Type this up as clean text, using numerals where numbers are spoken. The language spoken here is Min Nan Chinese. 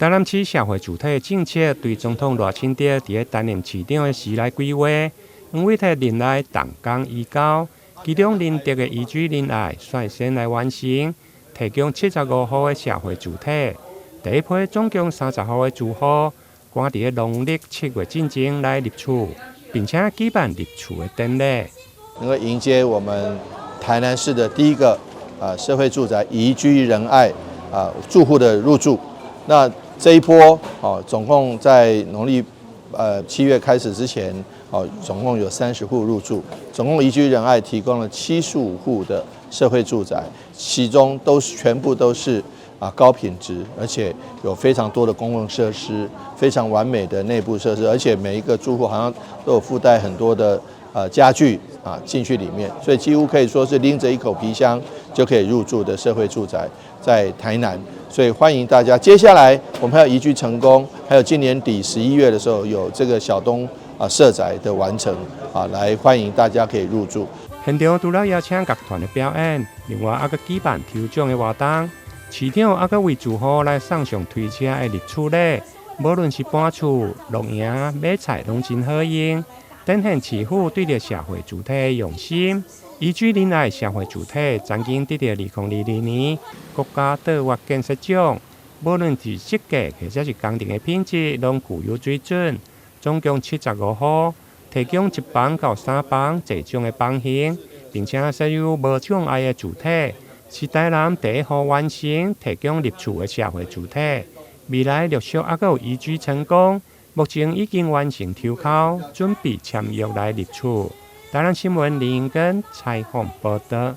台南市社會住宅政策對總統賴清德佇咧擔任市長的時來規劃，黃委託仁愛動工移交，其中仁德的宜居仁愛率先來完成，提供75戶的社會住宅。第一批總共30戶的住戶，趕佇咧農曆7月進前來入厝，並且舉辦入厝的典禮。能夠迎接我們台南市的第一個啊社會住宅宜居仁愛啊住戶的入住。那這一波哦，總共在農曆7月開始之前，哦，總共有30戶入住，總共宜居仁愛提供了75戶的社會住宅，其中都是全部都是啊高品質，而且有非常多的公共設施，非常完美的內部設施，而且每一個住戶好像都有附帶很多的家具啊進去裡面，所以幾乎可以說是拎着一口皮箱就可以入住的社會住宅，在台南。所以歡迎大家。接下來我們還有宜居成功，還有今年底11月的時候有這個小東啊社宅的完成啊，來歡迎大家可以入住。現場除了邀請樂團的表演，另外還閣舉辦抽獎的活動，市長還閣為住戶來送上推車的入厝禮，無論是搬厝、露營、買菜，攏真好用，展現市府對著社會住宅的用心。宜居仁愛社會住宅曾經得著2022年國家卓越建設獎，無論是設計或者是工程的品質，攏具有水準。總共75戶，提供一房到三房濟種的房型，並且設有無障礙的住宅，是台南第一戶完成提供入厝的社會住宅。未來陸續還閣有宜居成功，目前已經完成抽鬮，準備簽約來入厝。台南新聞林英根採訪報導。